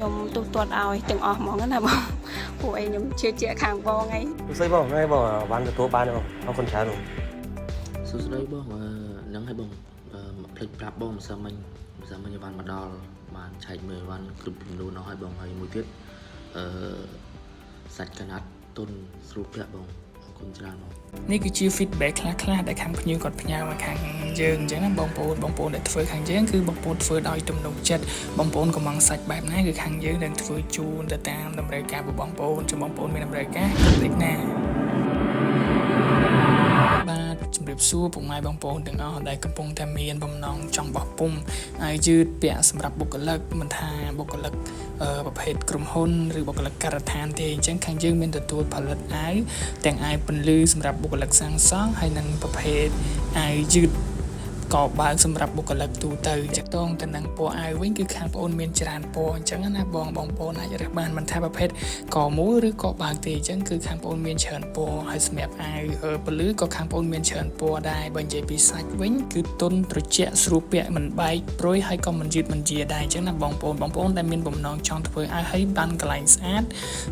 ខ្ញុំទូទាត់ឲ្យទាំងអស់ហ្មងណាបងពួកឯងខ្ញុំជឿជាក់ខាងបងឯង សួស្តីបងហ្នឹងហើយបងវ៉ាន់ទទួលបានទេបងអរគុណច្រើនបង សួស្តីបងអឺហ្នឹងហើយបងអឺមកភ្លេចប្រាប់បងម្សិលមិញម្សិលមិញបានមកដល់បានឆែកមើលបានគ្រប់ចំនួនអស់ហើយបងហើយមួយទៀតអឺសាច់កណាត់ទុនស្រួលពាក់បងអរគុណច្រើនបង នេះគឺជា feedback ខ្លះៗដែលខាងភ្ញៀវគាត់ផ្ញើមកខាងយើងអញ្ចឹងណាបងប្អូនបងប្អូនដែលធ្វើខាងយើងគឺបងប្អូនធ្វើដោយទំនុកចិត្តបងប្អូនកំងសាច់បែបណាគឺខាងយើងនឹងធ្វើជូនទៅតាមតម្រូវការរបស់បងប្អូនចាំបងប្អូនមានតម្រូវការកុំភ្លេចណាបាទជំរាបសួរពុកម៉ែបងប្អូនទាំងអស់ដែលកំពុងតែមានបំណងចង់បោះពុម្ពអាវយឺតពាក់សម្រាប់បុគ្គលិកមិនថាបុគ្គលិកអឺប្រភេទក្រុមហ៊ុនឬបុគ្គលិកការដ្ឋានទេអញ្ចឹងខាងយើងមានទទួលផលិតអាវទាំងអាវពន្លឺសម្រាប់បុគ្គលិកសាងសង់ហើយនិងប្រភេទអាវយឺត កបើកសម្រាប់បុគ្គលិកទូទៅចាក់តងទៅនឹងពណ៌អាវវិញគឺខាងប្អូនមានច្រើនពណ៌អញ្ចឹងណាបងបងប្អូនអាចរើសបានមិនថាប្រភេទកមូលឬក៏បើកទេអញ្ចឹងគឺខាងប្អូនមានច្រើនពណ៌ហើយសម្រាប់អាវពន្លឺក៏ខាងប្អូនមានច្រើនពណ៌ដែរបើនិយាយពីសាច់វិញគឺទន់ត្រជាក់ស្រួលពាក់មិនបែកព្រុយហើយក៏មិនយឺតមិនយាដែរអញ្ចឹងណាបងប្អូនបងប្អូនដែលមានបំណងចង់ធ្វើអាវឲ្យបានកន្លែងស្អាត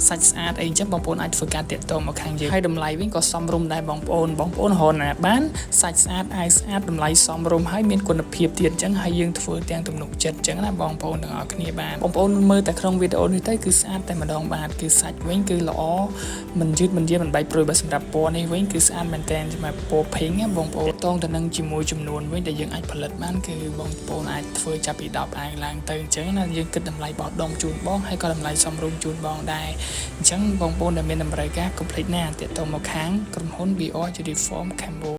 សាច់ស្អាតអីអញ្ចឹងបងប្អូនអាចធ្វើការតាក់ទងមកខាងយើងហើយតម្លៃវិញក៏សមរម្យដែរបងប្អូនបងប្អូនរកណាបានសាច់ស្អាតអាវស្អាតតម្លៃសមរម្យហើយមានគុណភាពទៀតអញ្ចឹងហើយយើងធ្វើទាំងទំនុកចិត្តអញ្ចឹងណាបងប្អូនទាំងអស់គ្នាបាទបងប្អូនមើលតែក្នុងវីដេអូនេះទៅគឺស្អាតតែម្ដងបាទគឺសាច់វិញគឺល្អមិនយឺតមិនយាមិនបែកព្រុយបើសម្រាប់ពណ៌នេះវិញគឺស្អាតមែនតើសម្រាប់ពណ៌ pink ណាបងប្អូនតងទៅនឹងជាមួយចំនួនវិញដែលយើងអាចផលិតបានគឺបងប្អូនអាចធ្វើចាប់ពី10អាវឡើងទៅអញ្ចឹងណាយើងគិតតម្លៃបោះដុំជូនបងហើយក៏តម្លៃសមរម្យជូនបងដែរអញ្ចឹងបងប្អូនដែលមានតម្រូវការកុំភ្លេចណាតាក់ទងមកខាងក្រុមហ៊ុន BR Uniform Cambo។